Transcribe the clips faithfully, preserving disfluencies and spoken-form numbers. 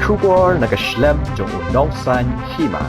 Khubor na ka shlem jong u nongsan hima.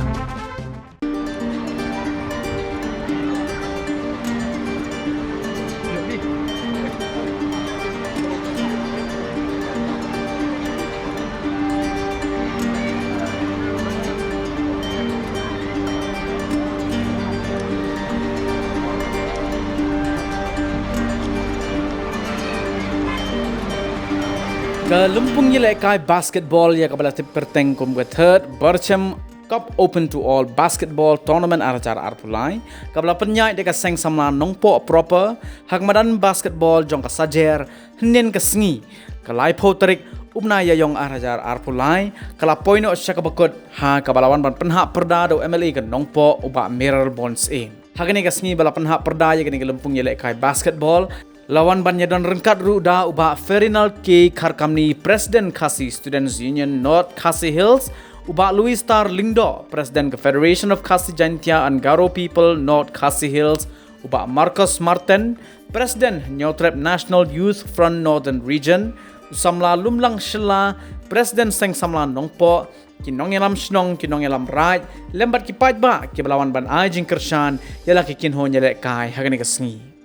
Ka lympung ïalehkai basketball ïa kaba la tip kyrteng kum ka Third Byrchem Cup Open to All Basketball Tournament ar hajar arphew lai, kaba la pynïaid da ka Seng Samla Nongpoh Proper, ha ka madan basketball jong ka Sajer, hynnin ka sngi, ka laiphew tarik u bnai Ïaïong ar hajar arphew lai, ka la poi noh sha kaba kut, ha kaba la wan ban pynhap pyrda da u M L A ka Nongpoh u Bah Mayralborn Syiem. Ha kane ka sngi ba la pynhap pyrda ïa kane ka lympung ïalehkai basketball, la wan ban ïadon ryngkat ruh da u Bah Ferdinand K Kharkamni, President Khasi Students Union North Khasi Hills, u Bah Louis Star Lyngdoh, President ka Federation of Khasi Jaintia and Garo People North Khasi Hills, u Bah Marcus Martin, President Hynñiewtrep National Youth Front Northern Region, u Samla Lumlang Shylla, President Seng Samla Nongpoh, ki nongïalam shnong, ki nongïalam raid, lem bad ki paidbah kiba la wan ban ai jingkyrshan ïa la ki kynhun ïalehkai ha kane ka sngi.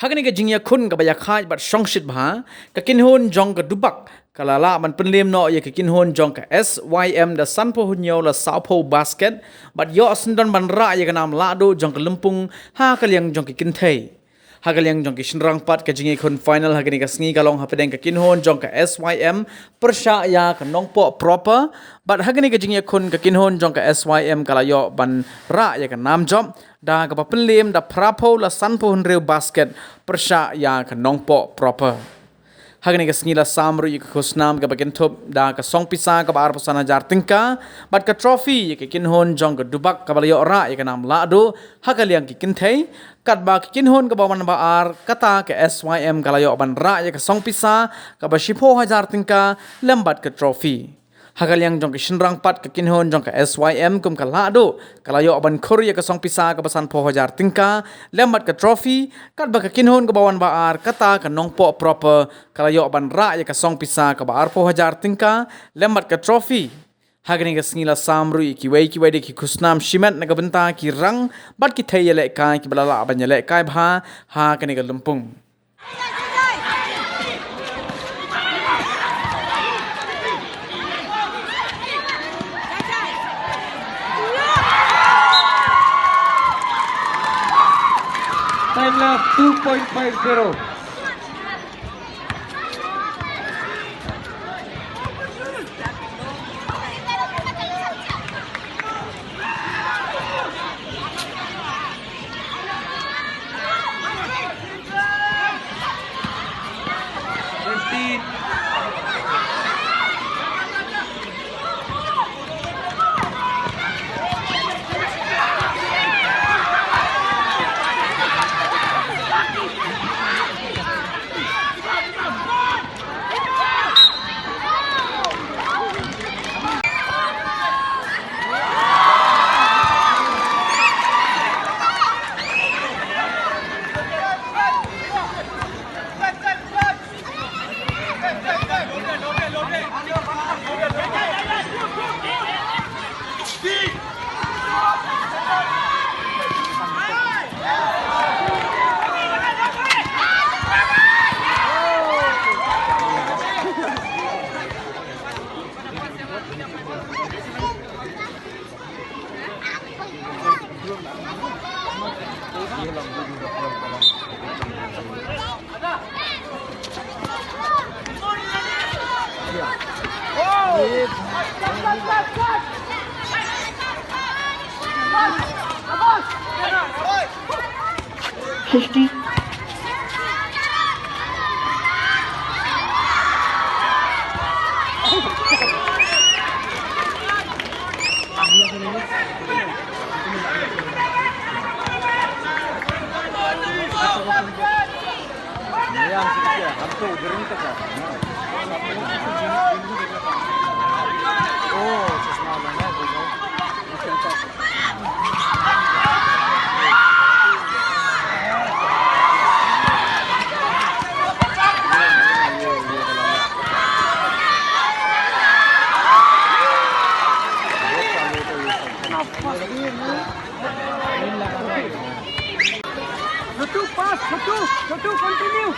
Ha kane ka jingïakhun kaba ïakhaid bad shongshit bha, ka kynhun jong ka Dubak ka la lah ban pynlem noh ïa ka kynhun jong ka S Y M da sanphew hynñiew la sawphew basket, bad ïoh syndon ban rah ïa ka nam lahduh jong ka lympung ha ka liang jong ki kynthei. Ha ka liang jong ki shynrang pat, ka jingïakhun final ha kane ka sngi ka long hapdeng ka kynhun jong ka S Y M pyrshah ïa ka Nongpoh Proper, bad ha kane ka jingïakhun ka kynhun jong ka S Y M ka la ïoh ban rah ïa ka nam jop da kaba pynlem da phraphew la sanphew hynriew basket pyrshah ïa ka Nongpoh Proper. Ha kane ka sngi la sam ruh ïa ka khusnam kaba kynthup da ka song pisa kaba arphew san hajar tyngka bad ka trophy ïa ka kynhun jong ka Dubak kaba la ïoh rah ïa ka nam lahduh ha ka liang ki kynthei, katba ka kynhun kaba wan ba ar kata ka S Y M ka la ïoh ban rah ïa ka song pisa kaba shiphew hajar tyngka lem bad ka trophy. Ha ka liang jong ki shynrang pat, ka kynhun jong ka S Y M kum ka lahduh ka la ïoh ban khur ïa ka song pisa kaba sanphew hajar tyngka lem bad ka trophy, katba ka kynhun kaba wan ba ar kata ka Nongpoh Proper ka la ïoh ban rah ïa ka song pisa kaba arphew hajar tyngka lem bad ka trophy. Ha kane ka sngi la sam ruh ïa kiwei kiwei de ki khusnam shimet na ka bynta ki rang bad ki thei ïalehkai kiba la lah ban ïalehkai bha ha kane ka lympung. Time left two point five zero. Fifty. Satu, pas, satu, satu, continue.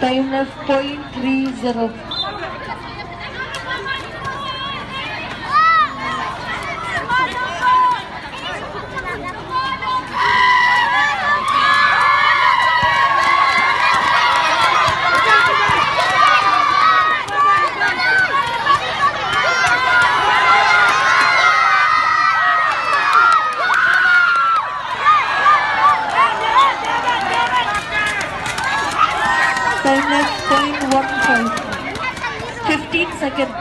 Time left point three zero. Time left point one five. Fifteen seconds.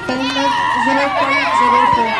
Time left zero point zero four.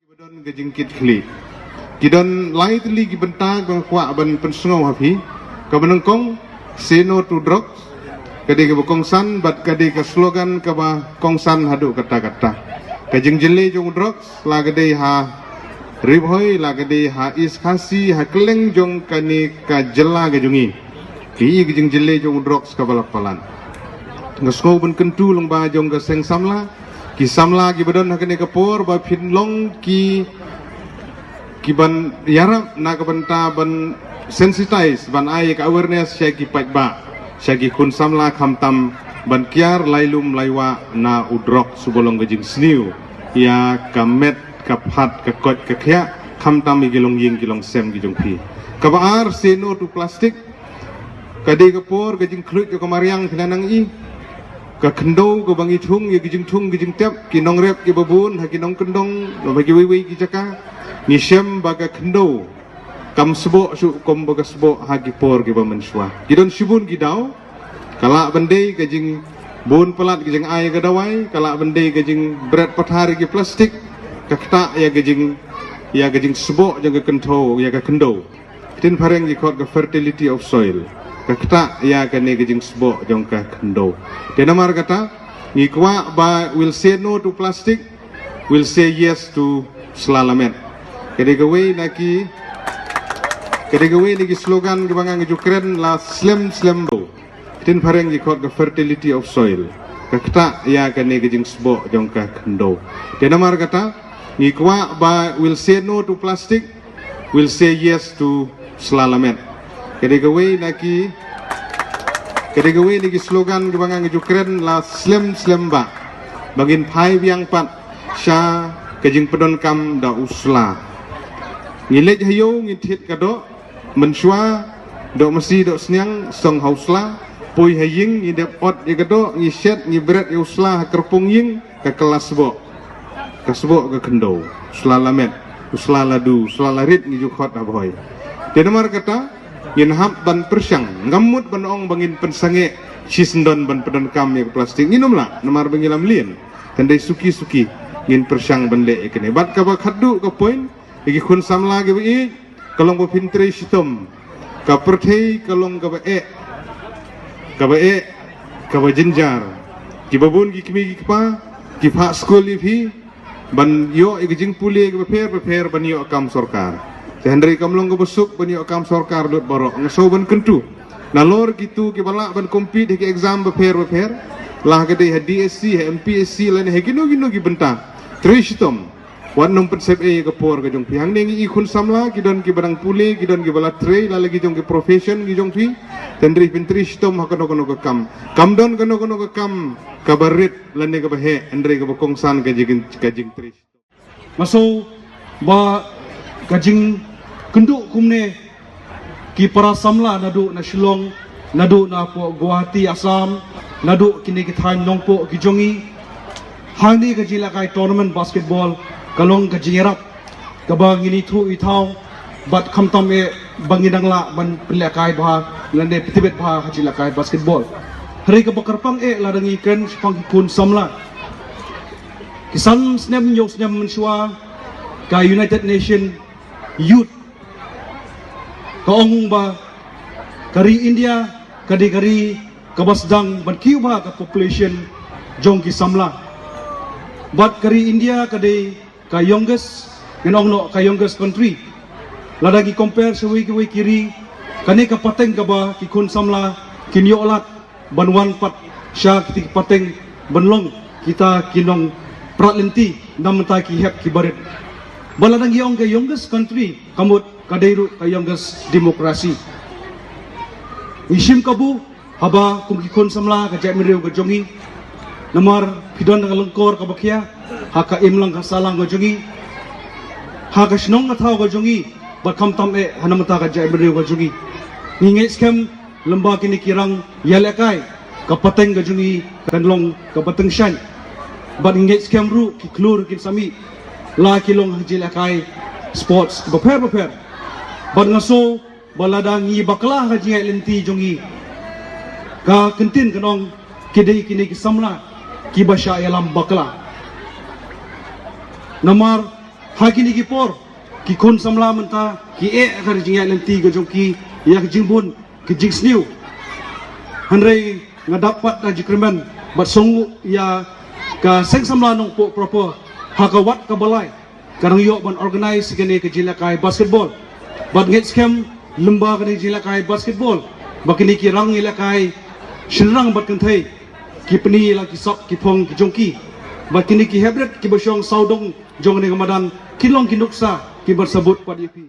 Kiba don ka jingkit khlieh. Ki don lai tylli ki bynta ba nga kwah ban pynsngew ha phi. Kaba nyngkong, say no to drugs. Ka dei kaba kongsan bad ka dei ka slogan kaba kongsan haduh katta katta. Ka jingjyllei jong u drugs la ka dei ha Ri Bhoi, la ka dei ha East Khasi, ha kylleng jong kane ka jylla ka jong ngi. Ki i ka jingjyllei jong u drugs kaba la palat. Nga sngew ban kyntu lyngba jong ka seng samla, ki samla kiba don ha kane ka por ba phin long ki, ki ban ïarap na ka bynta ban sensitize, ban ai ka awareness sha ki paidbah, sha ki khun samla khamtam ban kiar lai lum lai wah na u drugs uba long ka jingsniew ïa ka met ka phat, ka koit, ka khiah, khamtam ïa ki longïing ki longsem ki jong phi. Kaba ar, say no to plastic. Ka dei ka por ka jingkhluit jong ka mariang phi la nang i. Ka khyndew kaba ngi thung ïa ki jingthung ki jingtep, ki nongrep kiba bun ha ki nongkyndong, ha kiwei kiwei ki jaka. Ngi shem ba ka khyndew kam sboh shuh kum ba ka sboh ha ki por kiba mynshuwa. Ki don shibun ki daw, ka lah ban dei ka jingbun palat ki jingai ka dawai, ka lah ban dei ka jingbret pathar ki plastik, ka ktah ïa ka jing, ïa ka jingsboh jong ka khyndew, ïa ka khyndew. Ktien phareng ki khot ka fertility of soil. Ka ktah ïa kane ka jingsboh jong ka khyndew. Te namar kata, ngi kwah ba we'll say no to plastic, we'll say yes to sla lamet. Ka dei kawei na ki, ka dei kawei na ki slogan kiba nga nga ju kren la slem slem bro. Ktien phareng ki khot ka fertility of soil. Ka ktah ïa kane ka jingsboh jong ka khyndew. Te namar kata, ngi kwah ba we'll say no to plastic, we'll say yes to sla lamet. Ka dei kawei na ki, ka dei kawei na ki slogan kiba nga nga ju kren la slem slem ba, ba ngin phai biang pat sha ka jingpyndonkam da u sla. Ngi leit ha ïew ngin thied ka doh, mynshuwa, doh masi, doh sniang, song ha u sla, poi ha ïing, ngi dep ot ïa ka doh, ngi shet, ngi bret ïa u sla ha kyrpung ïing, ka kylla sboh. Ka sboh ka khyndew, u sla lamet, u sla ladu, u sla larit ngi ju khot ha Bhoi. Te namar kata, ngin hap ban pyrshang, ngam mut ban ong ba ngin pynsangeh shisyndon ban pyndonkam ïa ka plastik, ngin ym lah, namar ba ngi lam lien. Tang dei suki suki ngin pyrshang ban leh ïa kane. Bad kaba khatduh ka point, ïa ki khun samla kiba ïeit, ka long ba phin trei shitom. Ka pyrthei ka long kaba eh, kaba eh, kaba jynjar. Kiba bun ki kmie ki kpa ki phah skul ïa phi ban ïoh ïa ka jingpule kiba pher bapher ban ïoh kam sorkar. Te hynrei kam long kaba suk ban ïoh kam sorkar lut baroh. Nga sngew ban kyntu, nalor kitu kiba lah ban compete ha ki exam bapher bapher, la ka dei ha D S C, ha M P S C lane ha kino kino ki bynta, trei shitom. Wat nym pynsep ei ïa ka por ka jong phi. Hangne ngi i khun samla, ki don kiba dang pule, ki don kiba la trei, la la ki jong ki profession ki jong phi. Te hynrei phin trei shitom ha kano kano ka kam. Kam don kano kano ka kam kaba rit lane kaba heh, hynrei kaba kongsan ka jing, ka jingtrei. Nga sngew ba ka jingkynduh kumne, ki para samla naduh na Shillong, naduh na poh Guwahati, Assam, naduh kine ki thaiñ nongpoh ki jong ngi. Hangne ka jingïalehkai tournament basketball ka long ka jingïarap kaba ngin ithuh ithaw, bad khamtam eh ba ngin dang lah ban pynlehkai bha lane pyntbit bha ha jingïalehkai basketball. Hynrei kaba kyrpang eh lada ngi kren shaphang ki khun samla. Ki san snem hynñiew snem mynshuwa, ka United Nation Youth ka ong ba ka ri India ka dei ka ri kaba sdang ban kiew bha ka population jong ki samla. Bad ka ri India ka dei ka youngest, ngan ong noh ka youngest country. Lada ngi compare sha kiwei kiwei ki ri, kane ka pateng kaba ki khun samla kin ïoh lad ban wan pat sha kita ki pateng ban long kita ki nongprat lynti na bynta ki hep ki barit. Ba lada ngi ong ka youngest country, ka mut ka dei ruh ka youngest democracy. Ngi shim kabu haba kum ki khun samla ka jaitbynriew ka jong ngi, namar phi don ka lyngkor kaba khia ha ka imlang ka sahlang ka jong ngi, ha ka shnong ka thaw ka jong ngi, bad khamtam eh ha na bynta ka jaitbynriew ka jong ngi. Ngi ngeit skhem lymba kine ki rang ïalehkai, ka pateng ka jong ngi kan long kaba tyngshaiñ. Bad ngi ngeit skhem ruh ki khlur kin sa mih la ki long ha jingïalehkai sports bapher bapher. Bad nga sngew ba lada ngi bakla ha jingïaid lynti jong ngi, ka ktien kan ong ki dei kine ki samla kiba shah ïalam bakla. Namar ha kine ki por ki khun samla mynta ki eh ha ka jingïaid lynti ka jong ki ïa ka jingbun ka jingsniew. Hynrei nga dap pat da jingkyrmen bad sngewnguh ïa ka seng samla Nongpoh proper ha ka wat kaba lai ka dang ïoh ban organise kane ka jingïalehkai basketball. Bad ngeit skhem lymba kane ka jingïalehkai basketball ba kine ki rang ïalehkai shynrang bad kynthei ki pyni la ki sap ki phong ki jong ki. Bad kine ki heprit kiba shong sawdong jong kane ka madan kin long ki nuksa kiba sabut pat ïa phi.